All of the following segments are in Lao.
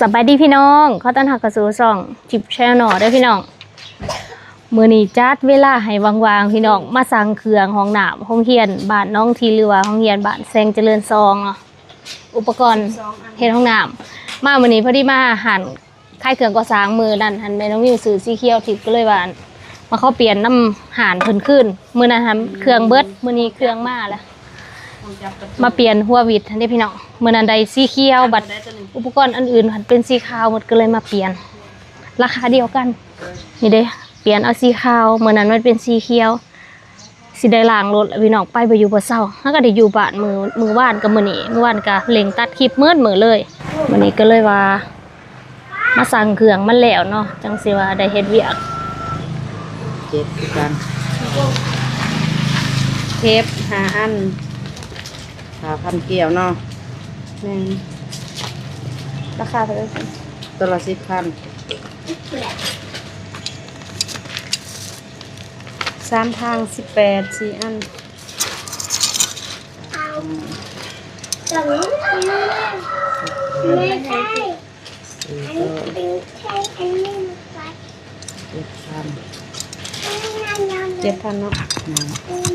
ສະບາຍດີພີ່ນ້ອງ ຂໍຕ້ອນຮັບເຂົ້າສູ່ຊ່ອງ Tip Channel ເດີພີ່ນ້ອງ. ມື້ນີ້ຈັດເວລາໃຫ້ວ່າງໆ ພີ່ນ້ອງ ມາສັ່ງເຄື່ອງຫ້ອງນ້ຳໂຮງຮຽນບ້ານໜອງທີ ຫຼືວ່າໂຮງຮຽນບ້ານແສງຈະເລີນສອງເນາະ. ອຸປະກອນເຮັດຫ້ອງນ້ຳ ມາມື້ນີ້ພໍດີມາຮ້ານຂາຍເຄື່ອງກໍ່ສ້າງ. ມື້ນັ້ນຫັ້ນແມ່ນ້ອງນິວຊື້ສີຂຽວ ທິບກໍເລີຍວ່າ ມາຂໍປ່ຽນນຳຮ້ານເພິ່ນຄືນ. ມື້ນັ້ນຫັ້ນເຄື່ອງເບິດ ມື້ນີ້ເຄື່ອງມາແລ້ວ ມາປ່ຽນຫົວຫວິດຫັ້ນເດ້ພີ່ນ້ອງ. ມື້ນັ້ນໄດ້ສີຂຽວ ບັດອຸປະກອນອັນອື່ນຫັ້ນເປັນສີຂາວໝົດ ກໍເລີຍມາປ່ຽນ ລາຄາດຽວກັນ. ນີ້ເດ້ ປ່ຽນເອົາສີຂາວ ມື້ນັ້ນມັນເປັນສີຂຽວ. ຊິໄດ້ລ້າງລົດແລ້ວພີ່ນ້ອງ ໄປບໍ່ຢູ່ບໍ່ເຊົາ. ເຮົາກໍໄດ້ຢູ່ບ້ານມື້ ມື້ວານກັບມື້ນີ້ ມື້ວານກໍເລັ່ງຕັດຄລິບໝົດມື້ເລີຍ. ມື້ນີ້ກໍເລີຍວ່າມາສັ່ງເຄື່ອງມັນແລ້ວເນາະ ຈັ່ງຊິວ່າໄດ້ເຮັດວຽກ. ເຈັດຄືກັນ ເທບຫ້າອັນ ຫ້າພັນກຽວເນາະ. ແມ່ນ ລາຄາເທົ່າໃດ? ຕົວລະສິບພັນ. ສາມທາງສິບແປດ ສີ່ອັນ. ເຈັດພັນ ເຈັດພັນເນາະ. ອືມ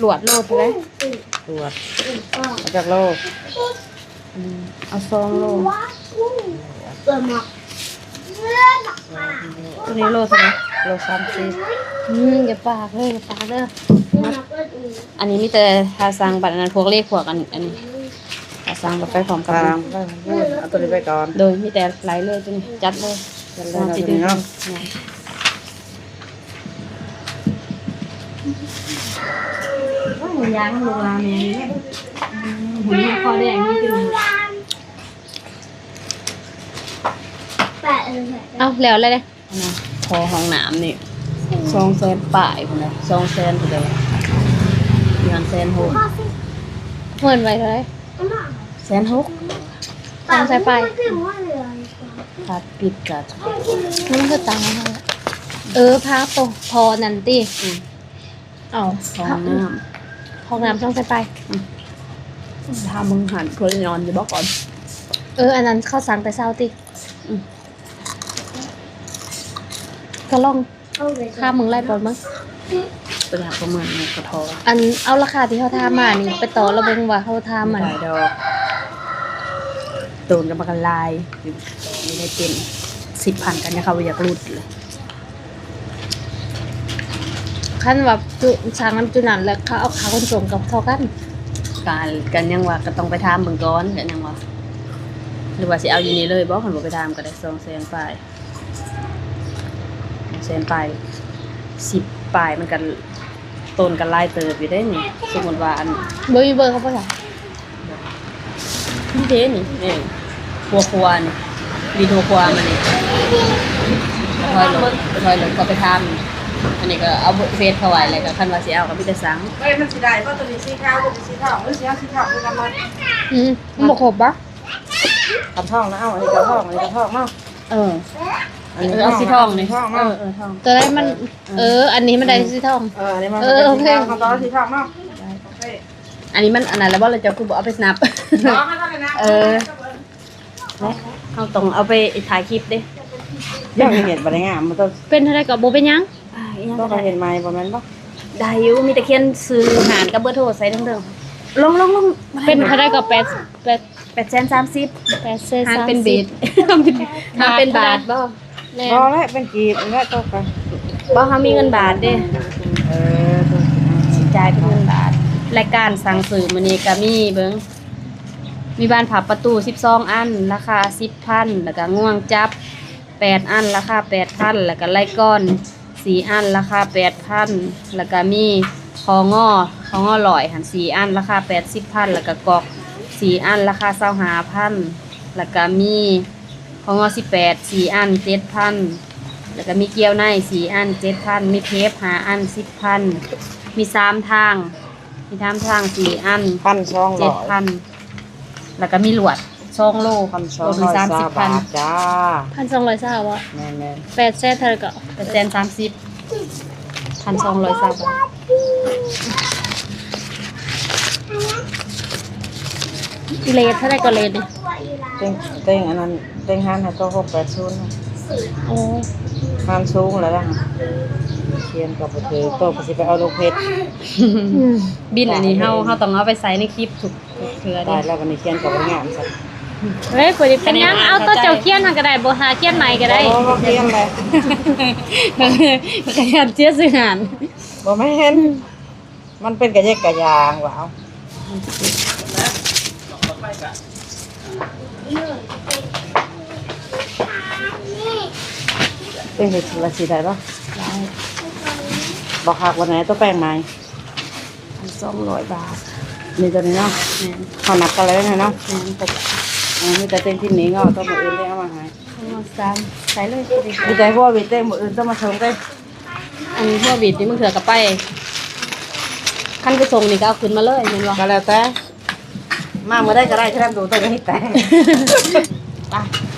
ລວດໂລເທົ່າໃດ? ລວດ ເອົາຈັກໂລ? ອືມ ເອົາສອງໂລ. ໂຕນີ້ໂລເທົ່າໃດ? ໂລສາມສິບ. ອືມ ຢ່າປາກເດີ ຢ່າປາກເດີ. ອັນນີ້ມີແຕ່ຖ້າສັ່ງບັດອັນນັ້ນ ພວກເລກພວກອັນ ອັນນີ້ ຖ້າສັ່ງບັດໄປພ້ອມກັນ. ເອົາໂຕນີ້ໄປກ່ອນ. ໂດຍ ມີແຕ່ໄລ່ເລີຍ ໂຕນີ້ຈັດເລີຍ ຈັດເລີຍເນາະ ໂຕນີ້ເນາະ. ແມ່ນ. ໂອ້ຍ ຢາກນຳລູກຫຼານແມ່ນີ້ເດ້. ອືມ ຫຸ່ນຄອແດງນີ້ຕິ. ເອົ້າ ແລ້ວແລ້ວເດ້. ອັນນັ້ນ ຂໍຫ້ອງນ້ຳນີ້ ສອງແສນປາຍພຸ້ນນະ ສອງແສນພຸ້ນນະ ເດືອນແສນຫົກ. ເໝິດໄວ້ເທົ່າໃດ? ແສນຫົກ. ສອງແສນປາຍ ຖ້າປິດກໍ ມັນຄືຕ່າງກັນ. ເອີ ພາໂຕ ພໍນັ້ນຕິ. ອືມ ເອົາ ຫ້ອງນ້ຳ ຫ້ອງນ້ຳສອງແສນປາຍ. ອືມ ຖ້າມຶງຫັ້ນ ເພິ່ນຍອນຢູ່ບໍ່ກ່ອນ? ເອີ ອັນນັ້ນເຂົາສັ່ງແຕ່ເຊົ້າຕິ. ອືມ ກໍລອງ ຄ່າມຶງໄລ່ປອນເບິ່ງ ຕົວຢ່າງປະເມີນໝູ່ກະທໍ. ອັນ ເອົາລາຄາທີ່ເຮົາຖາມມານີ້ ໄປຕໍ່ລະເບິ່ງວ່າເຮົາຖາມມັນ ບໍ່ໄດ້ດອກ. ໂຕນກັນມາກັນຫຼາຍ ຢູ່ໃນເຕັນ ສິບພັນ ກັນຍັງເຂົາບໍ່ຢາກຫຼຸດເລີຍ. ຄັນວ່າຈຸ ສັ່ງນຳຈຸນັ້ນ ແລ້ວເຂົາເອົາຄ່າຂົນສົ່ງກັບເທົ່າກັນ. ກະ ກະຍັງວ່າ ກະຕ້ອງໄປຖາມເບິ່ງກ່ອນ ກະຍັງວ່າ ຫຼືວ່າຊິເອົາຢູ່ນີ້ເລີຍບໍ? ຄັນບໍ່ໄປຖາມກໍໄດ້ ສອງແສນປາຍ. ສອງແສນປາຍ ສິບປາຍ ມັນກໍໂຕນກັນຫຼາຍເຕີບຢູ່ເດ້ນີ້. ສົມມຸດວ່າອັນ ບໍ່ມີເບີເຂົາບໍ່ຊະ? ນີ້ເດ້ນີ້ ນີ້ ຫົວຄົວນີ້ ດິນຫົວຄົວມັນນີ້ ຖອຍລົງ ຖອຍລົງ ເຂົາໄປຖາມ. ອັນນີ້ກໍເອົາເຟສເຂົາໄວ້ ແລ້ວກໍຄັນວ່າຊິເອົາກໍມີແຕ່ສັ່ງ. ເອີຍ ມັນຊິໄດ້ບໍ່? ຕົວນີ້ສີຂາວ ຕົວນີ້ສີທອງ ຫຼືຊິເອົາສີທອງຄືກັນໝົດ? ອືມ ມັນບໍ່ຄົບບໍ່? ຄັນທອງນະ ເອົາ ອັນນີ້ກໍທອງ ອັນນີ້ກໍທອງເນາະ. ເອີ ອັນນີ້ ເອີ ເອົາສີທອງນີ້ ທອງເນາະ. ເອີ ເອີ ທອງ ຕົວໃດມັນ ເອີ ເອີ ອັນນີ້ມັນໄດ້ ອືມ ສີທອງ. ເອີ ອັນນີ້ມັນ ເອີ ໂອເຄ ເອົາຕໍ່ສີທອງເນາະ. ໄດ້ ໂອເຄ. ອັນນີ້ມັນອັນນັ້ນແລ້ວບໍ່? ແລ້ວເຈົ້າຄືບໍ່ເອົາໄປສະໜັບ? ບໍ່ ເອົາເທົ່ານັ້ນນະ. ເອີ ເຮົາຕ້ອງເອົາໄປຖ່າຍຄລິບເດ້. ຢ່າງເຮັດບໍ່ໄດ້ງາມ ບໍ່ຕ້ອງ ເປັນເທົ່າໃດກໍບໍ່ເປັນຫຍັງ. ອ່າ ອີຫຍັງກໍໄດ້ ຕ້ອງເຮັດໃໝ່ບໍ່ແມ່ນບໍ່? ໄດ້ຢູ່ ມີແຕ່ຂຽນຊື່ຮ້ານກັບເບີໂທໃສ່ເທິງໆ. ລອງ ລອງ ລອງ ເປັນເທົ່າໃດກໍ ແປດ ແປດ ແປດແສນສາມສິບ. ແປດແສນສາມສິບ ຫານເປັນເບດ ຫານເປັນບາດບໍ່? ແມ່ນ ບໍ່ແຫຼະ ເປັນກີບແຫຼະ ຕົກກັນ. ບໍ່ ເຮົາມີເງິນບາດເດ້. ເອີ ຊິຈ່າຍເປັນເງິນບາດ. ລາຍການສັ່ງຊື້ມື້ນີ້ກໍມີ ເບິ່ງ ມີບານພັບປະຕູສິບສອງອັນ ລາຄາສິບພັນ ແລ້ວກໍງວງຈັບແປດອັນ ລາຄາແປດພັນ ແລ້ວກໍໄລກອນ ສີ່ອັນ ລາຄາແປດພັນ ແລ້ວກະມີ ຂງ ຂງ ຮ້ອຍຫັ້ນ ສີ່ອັນ ລາຄາແປດສິບພັນ ແລ້ວກະກອກ ສີ່ອັນ ລາຄາຊາວຫ້າພັນ ແລ້ວກະມີ ຂງ ສິບແປດ ສີ່ອັນ ເຈັດພັນ ແລ້ວກະມີກ່ຽວໃນ ສີ່ອັນ ເຈັດພັນ ມີເທບ ຫ້າອັນ ສິບພັນ ມີສາມທາງ ມີສາມທາງ ສີ່ອັນ ພັນສອງຮ້ອຍ ເຈັດພັນ ແລ້ວກະມີລວດ ສອງໂລ ພັນສອງຮ້ອຍຊາວບາດຈ້າ. ພັນສອງຮ້ອຍຊາວບໍ? ແມ່ນໆ. ແປດແສນເທົ່າໃດເກາະ? ແປດແສນສາມສິບ ພັນສອງຮ້ອຍຊາວບາດ. ເລດເທົ່າໃດກໍເລດນີ້? ເຕັງ ເຕັງອັນນັ້ນ ເຕັງຫານໃຫ້ໂຕ ຫົກແປດສູນ. ໂອ້ ຫານສູງແລ້ວລະ ຂຽນກໍບໍ່ຖືກ ໂຕກໍຊິໄປເອົາລູກເພັດ. ອືມ ບິນອັນນີ້ເຮົາ ເຮົາຕ້ອງເອົາໄປໃສ່ໃນຄລິບທຸກ ເທື່ອເດ້. ຕາຍແລ້ວ ບັດນີ້ຂຽນກໍບໍ່ງາມຊ້ຳ. ເອີຍ ບໍ່ໄດ້ເປັນຫຍັງ ເອົາໂຕເຈົ້າຂຽນຫັ້ນກໍໄດ້ ບໍ່ ຖ້າຂຽນໃໝ່ກໍໄດ້. ບໍ່ ບໍ່ຂຽນແລ້ວ ມັນກໍຢ້ານເສຍຊື່ຮ້ານ. ບໍ່ແມ່ນ ມັນເປັນກະແຍກກະຢ່າງວ່າ ເອົາ ເປັນເຮັດລະຊິໄດ້ບໍ່? ບໍ່ຄັກບໍ່ແນ່ ໂຕແປງໃໝ່. ອັນສອງຮ້ອຍບາດ ມີໂຕນີ້ເນາະ. ແມ່ນ ເຮົານັດກັນແລ້ວເນາະ. ແມ່ນ ເອີ ມີແຕ່ເຕັງພິມນີ້ເນາະ ໂຕມື້ອື່ນເຕັງເອົາມາໃຫ້. ເອົາສາມ ໃສ່ເລີຍ ມີແຕ່ຫົວຫວີດເຕັງ ມື້ອື່ນຕ້ອງມາສົ່ງເດ້. ອັນຫົວຫວີດນີ້ບາງເທື່ອກໍໄປ ຄັນໄປສົ່ງນີ້ກໍເອົາຂຶ້ນມາເລີຍແມ່ນບໍ່? ກໍແລ້ວແຕ່ ມາມື້ໃດກໍໄດ້ ຄືນຳດູໂຕກໍເຮັດແຕ່.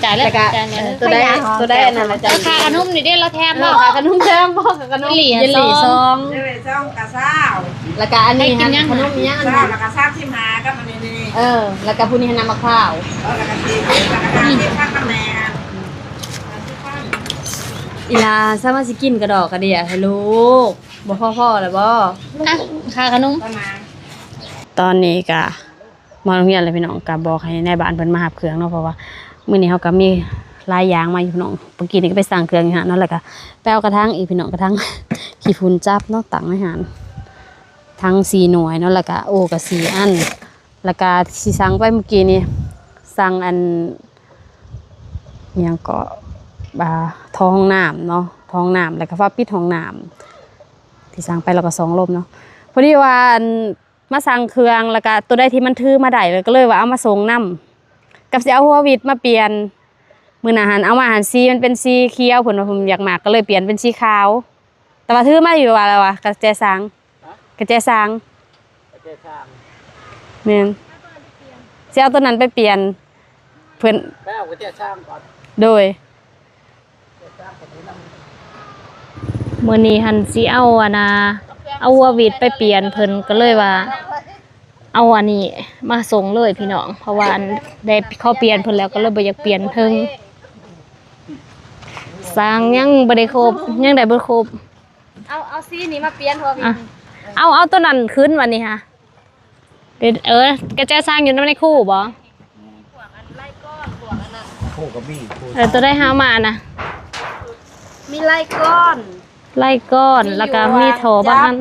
ໄປ ຈ່າຍແລ້ວ ແລ້ວກໍ ຈ່າຍແລ້ວ ເອີ ໂຕໃດ ໂຕໃດອັນນັ້ນລະ ຄ່າຂະໜົມນີ້ເດ້ ລາວແຖມບໍ່? ເອີ ຄ່າຂະໜົມແຖມບໍ່? ຄ່າຂະໜົມ ເຢລລີສອງ ເຢລລີສອງກະຊາວ ແລ້ວກະອັນນີ້ຫັ້ນ ຂະໜົມອີ່ຫຍັງອັນນັ້ນ ແລ້ວກະສາມສິບຫ້າກັບອັນນີ້ນີ້ ເອີ ແລ້ວກະຜູ້ນີ້ຫັ້ນນຳໝາກພ້າວ ເອີ ແລ້ວກະສີ່ສິບ ແລ້ວກະຫ້າສິບ ພັກນຳແມ່ ອີ່ຫຼ້າ ສາມາດຊິກິນກະດອກກະເດຍໃຫ້ລູກ ບໍ່ພໍພໍແລ້ວບໍ່? ອ່ະ ຄ່າຂະໜົມ. ຕອນນີ້ກະ ມາໂຮງຮຽນແລ້ວພີ່ນ້ອງ ກໍບອກໃຫ້ນາຍບ້ານເພິ່ນມາຮັບເຄື່ອງເນາະ ເພາະວ່າມື້ນີ້ເຮົາກໍມີຫຼາຍຢ່າງມາຢູ່ພີ່ນ້ອງ. ເມື່ອກີ້ນີ້ກໍໄປສັ່ງເຄື່ອງຢູ່ຫັ້ນເນາະ ແລ້ວກໍໄປເອົາກະຖາງອີກພີ່ນ້ອງ ກະຖາງຂີ້ຝຸ່ນຈັບເນາະ ຕັ້ງໃນຫັ້ນ ຖັງສີ່ໜ່ວຍເນາະ ແລ້ວກໍໂອ່ງກໍສີ່ອັນ ແລ້ວກໍຊິສັ່ງໄປເມື່ອກີ້ນີ້ ສັ່ງອັນ ອີ່ຫຍັງເກາະ ອ່າ ທໍ່ຫ້ອງນ້ຳເນາະ ທໍ່ຫ້ອງນ້ຳ ແລ້ວກໍຝາປິດຫ້ອງນ້ຳ ທີ່ສັ່ງໄປ ແລ້ວກໍສອງລົມເນາະ. ພໍດີວ່າອັນ ມາສັ່ງເຄື່ອງ ແລ້ວກະໂຕໃດທີ່ມັນຖືມາໄດ້ ແລ້ວກໍເລີຍວ່າເອົາມາສົ່ງນຳ ກັບຊິເອົາຫົວຫວີດມາປ່ຽນ. ມື້ໜ້າຫັ້ນເອົາມາຫັ້ນ ສີມັນເປັນສີຂຽວ ເພິ່ນວ່າເພິ່ນຢາກມັກ ກໍເລີຍປ່ຽນເປັນສີຂາວ. ແຕ່ວ່າຖືມາຢູ່ວ່າ ແລ້ວວ່າກະແຈຊ້າງ ກະແຈຊ້າງ ກະແຈຊ້າງ ແມ່ນ ຊິເອົາໂຕນັ້ນໄປປ່ຽນ ເພິ່ນ ໄປເອົາກະແຈຊ້າງກ່ອນ ໂດຍ. ມື້ນີ້ຫັ້ນຊິເອົາອັນນ່າ ເອົາຫົວຫວີດໄປປ່ຽນ ເພິ່ນກໍເລີຍວ່າເອົາອັນນີ້ມາສົ່ງເລີຍພີ່ນ້ອງ ເພາະວ່າອັນໄດ້ຂໍປ່ຽນເພິ່ນແລ້ວ ກໍເລີຍບໍ່ຢາກປ່ຽນເທິງ. ສ້າງຍັງບໍ່ໄດ້ຄົບ ຍັງໄດ້ບໍ່ຄົບ. ເອົາ ເອົາສີນີ້ມາປ່ຽນ ເພາະວ່າ ອ່ະ ມີ ເອົາ ເອົາໂຕນັ້ນຂຶ້ນວັນນີ້ຫາ. ເອີ ກະແຈຊ້າງຢູ່ນຳໃນຄູ່ບໍ່? ພວກອັນໄລ່ກ້ອນ ພວກອັນນັ້ນ ຄູ່ກໍມີ ຄູ່ ເອີ ໂຕໃດຫາມານະ? ມີໄລ່ກ້ອນ ໄລ່ກ້ອນ ມີ ແລ້ວກໍມີທໍ່ບາງອັນ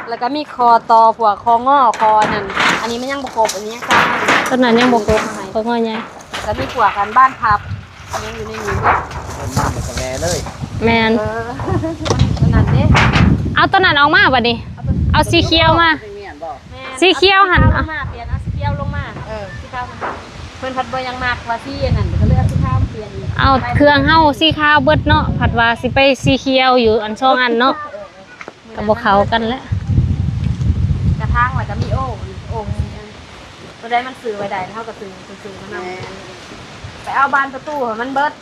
ແລ້ວກໍມີຂໍ້ຕໍ່ ພວກຂໍ້ງໍ້ ຂໍ້ອັນນັ້ນ ອັນນີ້ມັນຍັງບໍ່ຄົບ ອັນນີ້ຍັງຂາດ ໂຕນັ້ນຍັງບໍ່ຄົບ ຂໍ້ງໍ້ໃຫຍ່ ແລ້ວກໍມີພວກອັນບານພັບ ຍັງຢູ່ໃນນີ້ເບິດ ເພິ່ນມາແລ້ວກໍແລ່ເລີຍ ແມ່ນ ເອີ ອັນນັ້ນເດ້ ເອົາໂຕນັ້ນອອກມາບັດນີ້ ເອົາ ເອົາສີຂຽວມາ ແມ່ນບໍ່ ແມ່ນ ສີຂຽວຫັ້ນ ເອົາສີຂາວລົງມາ ປ່ຽນເອົາສີຂຽວລົງມາ ເອີ ສີຂາວ ເພິ່ນພັດບໍ່ຍັງມັກວ່າສີອັນນັ້ນ ກໍເລີຍເອົາສີຂາວມາປ່ຽນອີກ ເອົາເຄື່ອງເຮົາສີຂາວເບິດເນາະ ພັດວ່າຊິໄປສີຂຽວຢູ່ອັນສອງອັນເນາະ ເອີ ກໍບໍ່ເຂົ້າກັນແຫຼະ ກະຖາງ ແລ້ວກໍມີໂອ່ງ ໂອ່ງ ໂຕໃດມັນຊື້ໄວ້ໄດ້ ເຮົາກໍຊື້ ຊື້ມານຳ ແມ່ນ ໄປເອົາບານປະຕູໃຫ້ມັນເບິດ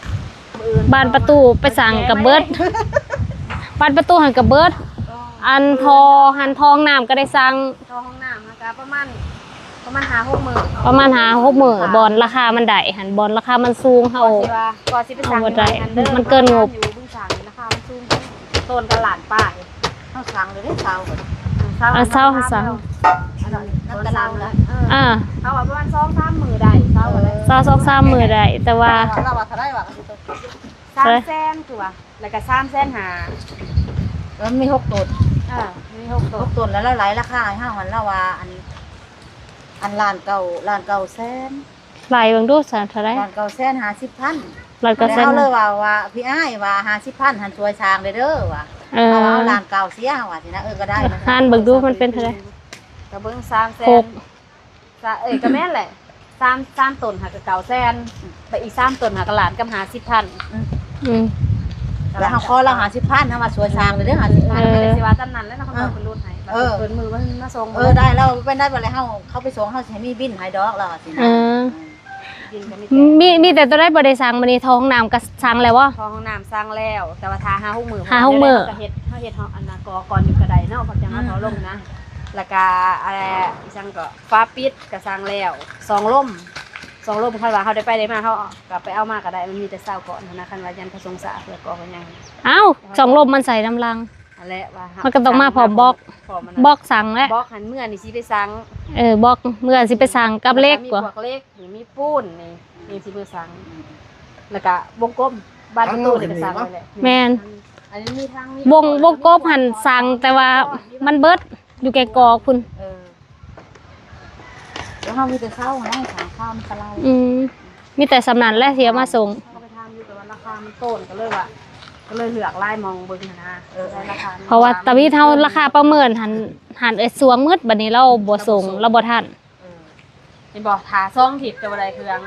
ບານປະຕູໄປສັ່ງກໍເບິດ ບານປະຕູຫັ້ນກໍເບິດ ອັນທໍ່ຫັ້ນ ທໍ່ຫ້ອງນ້ຳກໍໄດ້ສັ່ງ ທໍ່ຫ້ອງນ້ຳຫັ້ນກໍປະມານ ປະມານຫ້າຫົກມື້ ປະມານຫ້າຫົກມື້ ບ່ອນລາຄາມັນໄດ້ຫັ້ນ ບ່ອນລາຄາມັນສູງ ເຮົາ ກໍຊິວ່າ ກໍຊິໄປສັ່ງຢູ່ຫັ້ນເດີ ມັນເກີນງົບ ຢູ່ບຶງສານລາຄາມັນສູງ ໂຕນກໍລ້ານປາຍ ເຮົາສັ່ງເລີຍເດ້ ເຊົາກໍ ເອີ ເຊົາ ເອີ ເຊົາ ເຮົາສັ່ງ ອັນນັ້ນກໍສັ່ງແລ້ວ ເອີ ອ່າ ເຮົາວ່າປະມານສອງສາມມື້ໄດ້ ເຊົາກໍໄດ້ ເອີ ເຊົາສອງສາມມື້ໄດ້ ແຕ່ວ່າ ລາວວ່າເທົ່າໃດວະ? ສາມແສນ ຄືວ່າ ແລ້ວກໍສາມແສນຫ້າ ມັນມີຫົກໂຕນ ເອີ ມີຫົກໂຕນ ຫົກໂຕນ ແລ້ວລາວໄລ່ລາຄາໃຫ້ເຮົາຫັ້ນ ລາວວ່າ ອັນ ອັນ ລ້ານເກົ້າ ລ້ານເກົ້າແສນ ໄລ່ເບິ່ງດູຊະ ເທົ່າໃດ? ລ້ານເກົ້າແສນຫ້າສິບພັນ ລ້ານເກົ້າແສນ ເຮົາເລີຍວ່າ ວ່າ ພີ່ອ້າຍວ່າ ຫ້າສິບພັນຫັ້ນ ຊ່ວຍສ້າງແດ່ເດີວ່າ ເອີ ເຮົາວ່າ ເອົາລ້ານເກົ້າເສຍ ເຮົາວ່າຊີ້ນະ ເອີ ກໍໄດ້ ຫານເບິ່ງດູມັນເປັນເທົ່າໃດ ກໍເບິ່ງສາມແສນ ຫົກ ສະ ເອີຍ ກໍແມ່ນແຫຼະ ສາມ ສາມໂຕນຫາກໍເກົ້າແສນ ແລ້ວອີກສາມໂຕນຫາກໍລ້ານກັບຫ້າສິບພັນ ອືມ ອືມ ແລ້ວເຮົາຂໍລາວຫ້າສິບພັນ ເຮົາວ່າຊ່ວຍສ້າງເດີຫ້າສິບພັນ ເອີ ກໍຊິວ່າຕາມນັ້ນແຫຼະເນາະ ເຂົາເຈົ້າເປັນລົດໃຫ້ ເອີ ເພິ່ນມື້ເພິ່ນມາສົ່ງ ເອີ ໄດ້ ແລ້ວເປັນໄດ້ບໍ່ ແລ້ວເຮົາ ເຂົາໄປສົ່ງ ເຮົາຊິໃຫ້ມີບິນໃຫ້ດອກ ລາວວ່າຊີ້ນະ ເອີ ບິນກໍມີ ມີ ມີແຕ່ໂຕໃດບໍ່ໄດ້ສັ່ງ ມື້ນີ້ທໍ່ຫ້ອງນ້ຳກໍສັ່ງແລ້ວບໍ່? ທໍ່ຫ້ອງນ້ຳສັ່ງແລ້ວ ແຕ່ວ່າຖ້າຫ້າຫົກມື້ ຫ້າຫົກມື້ ເຮົາເຮັດ ເຮົາເຮັດ ເຮົາອັນນ່າ ກໍກ່ອນຢູ່ກໍໄດ້ເນາະ ເພາະຈັ່ງເຮົາທໍ່ລົງນະ ແລ້ວກະ ອາ ອີ່ຫຍັງກໍ ຝາປິດກໍສັ່ງແລ້ວ ສອງລົມ ສອງລົມ ຄັນວ່າເຮົາໄດ້ໄປໄດ້ມາ ເຮົາກໍໄປເອົາມາກໍໄດ້ ມັນມີແຕ່ຊາວກ້ອນຫັ້ນນະ ຄັນວ່າຢ້ານເຂົາສົ່ງຊ້າ ເພື່ອກໍເປັນຫຍັງ. ອ້າວ ສອງລົມມັນໃສ່ນຳຫຼັງ ຫັ້ນແຫຼະວ່າ ມັນກໍຕ້ອງມາພ້ອມບລັອກ ບລັອກສັ່ງແຫຼະ ບລັອກຫັ້ນເມື່ອນີ້ຊິໄປສັ່ງ ເອີ ບລັອກເມື່ອຊິໄປສັ່ງກັບເຫຼັກ ແລ້ວກໍມີພວກເຫຼັກ ມີປູນນີ້ ນີ້ຊິເມືອສັ່ງ ແລ້ວກະວົງກົບ ບານປະຕູນີ້ກະສັ່ງໄວ້ແລ້ວ ແມ່ນ ອັນນີ້ມີທາງ ວົງ ວົງກົບຫັ້ນສັ່ງ ແຕ່ວ່າມັນເບິດຢູ່ແກ່ກອກພຸ້ນ ເອີ ແລ້ວເຮົາມີແຕ່ເຊົາຫັ້ນນະ ສາມເຊົ້າມັນກະເລົ່າ ອືມ ມີແຕ່ສ່ຳນັ້ນແຫຼະທີ່ເອົາມາສົ່ງ ເຮົາໄປຖາມຢູ່ ແຕ່ວ່າລາຄາມັນໂຕນ ກໍເລີຍວ່າ ກໍເລີຍເລືອກຫຼາຍໝ່ອງເບິ່ງຫັ້ນນະ ເອີ ລາຄາ ເພາະວ່າຕາວິດເຮົາລາຄາປະເມີນຫັ້ນ ຫັ້ນເອີຍສວງໝົດ ບັດນີ້ລາວບໍ່ສົ່ງ ລາວບໍ່ທັນ ເອີ ເຫັນບໍ່ ຖ້າສອງທິດກໍບໍ່ໄດ້ເຄື່ອງ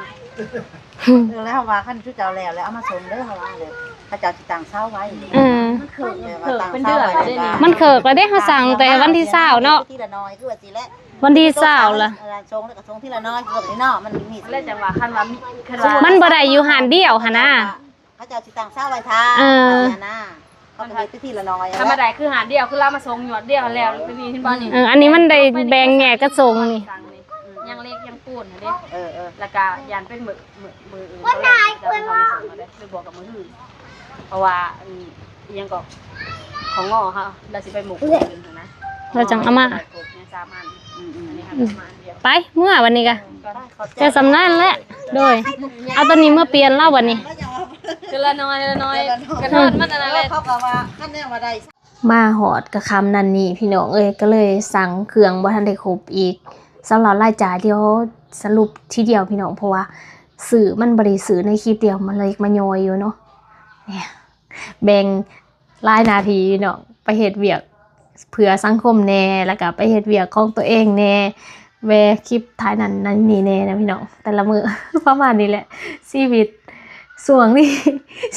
ເອີ ແລ້ວເຮົາວ່າຄັນຊຸເຈົ້າແລ້ວ ແລ້ວເອົາມາສົ່ງເດີ ເຮົາວ່າແລ້ວ ເຂົາເຈົ້າຊິຕັ້ງເສົາໄວ້ ເອີ ມັນເຄີກ ເປັນເດືອນແລ້ວເດ້ນີ້ ມັນເຄີກແລ້ວເດ້ ເຮົາສັ່ງແຕ່ວັນທີຊາວເນາະ ທີລະໜ້ອຍ ຄືວ່າຊີ້ແຫຼະ ວັນທີຊາວລະ ເອີ ສົ່ງແລ້ວກໍສົ່ງທີລະໜ້ອຍ ຄືວ່ານີ້ເນາະ ມັນມີ ແລ້ວຈັ່ງວ່າ ຄັນວ່າ ຄັນວ່າ ມັນບໍ່ໄດ້ຢູ່ຮ້ານດຽວຫັ້ນນະ ເຂົາເຈົ້າຊິຕັ້ງເສົາໄວ້ຖ້າ ເອີ ອັນນັ້ນນະ ເຂົາກໍເຮັດໄປທີລະໜ້ອຍ ທຳມະດາຄືຮ້ານດຽວ ຄືລາວມາສົ່ງຍອດດຽວຫັ້ນແລ້ວ ໄປນີ້ເຫັນບໍ່ນີ້ ເອີ ອັນນີ້ມັນໄດ້ແບ່ງແຍກກັນສົ່ງນີ້ ຍັງເຫຼັກຍັງປູນຫັ້ນເດ້ ເອີ ເອີ ແລ້ວກະຢ້ານເປັນມື້ ມື້ ມື້ອື່ນ ເຂົາເຈົ້າມາສົ່ງເດ້ ຫຼືບອກກັບມື້ອື່ນ ເພາະວ່າ ອັນ ອີ່ຫຍັງກໍ ຂອງງໍເຮົາ ລາວຊິໄປໝົກມື້ອື່ນຫັ້ນນະ ລາວຈັ່ງເອົາມາ ຍັງສາມອັນ ອືມໆ ອັນນີ້ເຮົາເອົາມາອັນດຽວ ໄປ ເມືອບັດນີ້ກະ ແຕ່ສ່ຳນັ້ນແຫຼະ ໂດຍ ເອົາໂຕນີ້ມາປ່ຽນລາວບັດນີ້ ທີລະໜ້ອຍ ທີລະໜ້ອຍ ກະທອດມັນອັນນັ້ນແຫຼະ ເຂົາກໍວ່າຄັນແນວວ່າໄດ້ ມາຮອດກະຄ່ຳນັ້ນນີ້ພີ່ນ້ອງເອີຍ ກໍເລີຍສັ່ງເຄື່ອງບໍ່ທັນໄດ້ຄົບອີກ ສຳລັບລາຍຈ່າຍທີ່ເຮົາສະຫຼຸບທີດຽວພີ່ນ້ອງ ເພາະວ່າຊື້ ມັນບໍ່ໄດ້ຊື້ໃນຄລິບດຽວ ມັນເລີຍມາຍ່ອຍຢູ່ເນາະ ແບ່ງ ຫຼາຍໜ້າທີ່ເນາະ ໄປເຮັດວຽກເພື່ອສັງຄົມແດ່ ແລ້ວກະໄປເຮັດວຽກຂອງຕົວເອງແດ່ ແວ່ຄລິບຖ່າຍນັ້ນນັ້ນນີ້ແດ່ນະພີ່ນ້ອງ ແຕ່ລະມື້ປະມານນີ້ແຫຼະ ຊີວິດຊ່ວງນີ້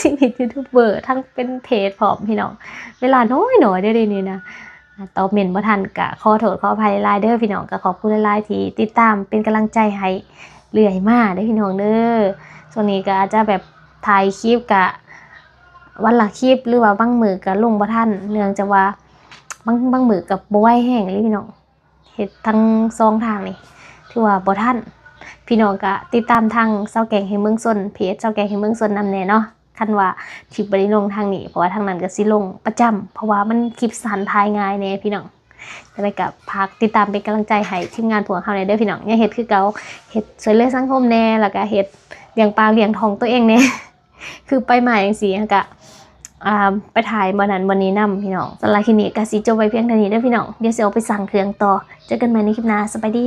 ຊີວິດຢູທູບເບີ ທັງເປັນເພຈພ້ອມພີ່ນ້ອງ ເວລານ້ອຍໆເດ້ດຽວນີ້ນະ ອາ ຕອບເມັນບໍ່ທັນ ກະຂໍໂທດຂໍອະໄພຫຼາຍເດີພີ່ນ້ອງ ກະຂອບຄຸນຫຼາຍໆທີ່ຕິດຕາມເປັນກຳລັງໃຈໃຫ້ເລື້ອຍມາເດີພີ່ນ້ອງເດີ ຊ່ວງນີ້ກະອາດຈະແບບ ຖ່າຍຄລິບກະວັນລະຄລິບ ຫຼືວ່າບາງມື້ກະລົງບໍ່ທັນ ເນື່ອງຈາກວ່າບາງ ບາງມື້ກະບໍ່ໄຫວແຮງເລີຍພີ່ນ້ອງ ເຮັດທັງສອງທາງນີ້ຖືວ່າບໍ່ທັນ ພີ່ນ້ອງກະຕິດຕາມທາງຊາວແກງແຫ່ງເມືອງຊົນ ເພຈຊາວແກງແຫ່ງເມືອງຊົນນຳແດ່ເນາະ ຄັນວ່າຄລິບບໍ່ໄດ້ລົງທາງນີ້ ເພາະວ່າທາງນັ້ນກະຊິລົງປະຈຳ ເພາະວ່າມັນຄລິບສັ້ນ ຖ່າຍງ່າຍແດ່ພີ່ນ້ອງ ຈັ່ງໃດກະຝາກຕິດຕາມເປັນກຳລັງໃຈໃຫ້ທີມງານພວກເຮົາແດ່ເດີພີ່ນ້ອງ ຍັງເຮັດຄືເກົ່າ ເຮັດຊ່ວຍເຫຼືອສັງຄົມແດ່ ແລ້ວກະເຮັດລ້ຽງປາກລ້ຽງທ້ອງຕົວເອງແດ່ ຄືໄປມາຈັ່ງຊີ້ ແລ້ວກະ ອ່າ ໄປຖ່າຍບ່ອນນັ້ນບ່ອນນີ້ນຳພີ່ນ້ອງ ສຳລັບຄລິບນີ້ກະຊິຈົບໄວ້ພຽງເທົ່ານີ້ເດີພີ່ນ້ອງ ດຽວຊິອອກໄປສັ່ງເຄື່ອງຕໍ່ ເຈີກັນໃໝ່ໃນຄລິບໜ້າ ສະບາຍດີ.